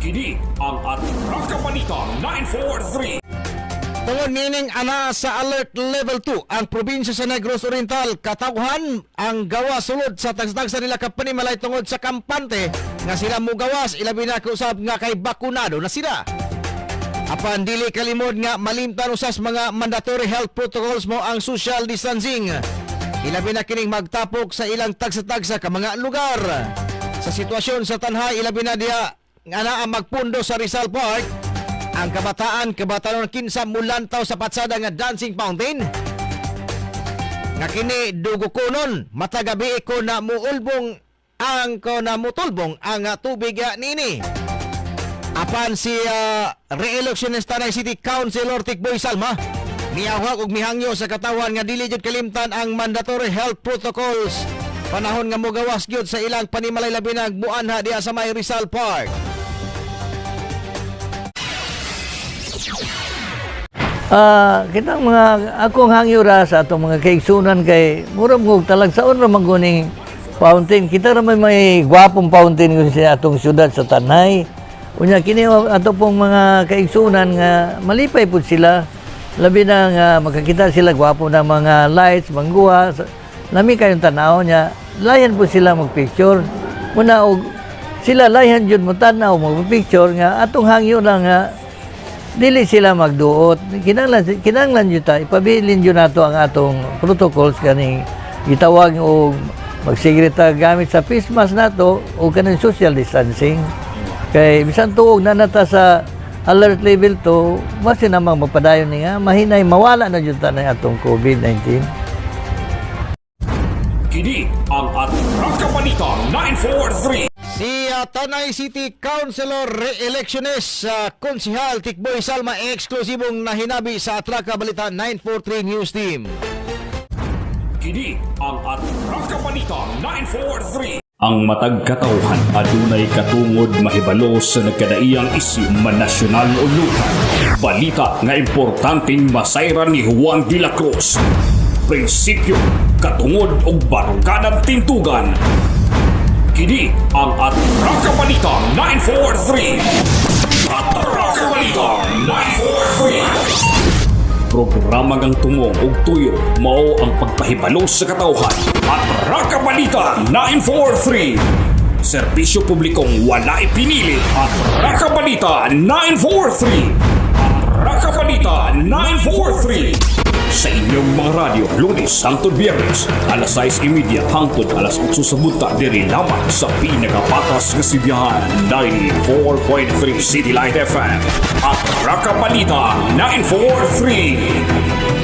Kini ang Atraka Balita 943. Tungod nining ana sa alert level 2 ang probinsya sa Negros Oriental, katawhan ang gawa sulod sa tagsa nila ka panimalay tungod sa kampante nga sila mugawas, ilabi na usab nga kay bakunado na sila. Apan dili kalimod nga malimtan usas mga mandatory health protocols mo ang social distancing. Ilabi na kining magtapok sa ilang tagsa-tagsa ka mga lugar. Sa sitwasyon sa Tanjay, ilabi na diha nga naa magpundo sa Rizal Park, ang kabataan, kabataan kinsa mulantaw sa patsada nga dancing fountain. Nga kini dugo kunon, matagabi ko na muulbong ang ko na mutulbong ang tubig nini. Apan si re-electionist Tanay City Councilor Tikboy Salma miawhag og mihangyo sa katawan nga dili jud kalimtan ang mandatory health protocols panahon nga mogawas gyud sa ilang panimalay, labi na muanha diha sa may Rizal Park. Kitang mga akong hangyo ra sa atong mga kaigsunan kay murag mo talagsaon ra man guni fountain. Kita ra may gwapong fountain kun sa atong syudad sa Tanay. Unya kini ato pong mga kaigsunan nga malipay pud sila, labi na nga makakita sila gwapo na mga lights mangguha, lami kayong tanaw niya, layan po sila magpicture muna og sila layan jud mo tan-aw magpicture nga atong hangyo lang nga dili sila magduot. Kinahanglan kinahanglan jud ta ipabilin jud nato ang atong protocols kaning gitawag og magsigre ta gamit sa face mask nato o kaning social distancing. Kay bisan tuog na nata sa alert level 2, basi namang mapadayon ni nga mahinay mawala na jud ta na atong COVID-19. Kini ang Atraka Balita 943. Si Tanay City Councilor re-electionist sa Konsihal Tikboy Salma, eksklusibong nahinabi sa Atraka Balita 943 News Team. Kini ang Atraka Balita 943. Ang matag katawhan adunay katungod mahibalo sa nagkadaiyang isyu man nasyonal o lokal. Balita nga importanteng masayran ni Juan de la Cruz. Prinsipyo, katungod og baruganan tintugan. Kini ang Atraka Balita 943. Atraka Balita 943. Programa ngang tumong ug tuyo mao ang pagpahibalo sa katawhan. Atraka Balita 943. Serbisyo publikong wala ipinili. Atraka Balita 943. Atraka Balita 943. Sa inyong mga radyo, Lunes hangtod Biyernes, alas 6:30 hangtod alas 8 sa buntag, diri lamang sa pinakapatas nga sibihan, 94.3 City Light FM. Atraka Balita 943.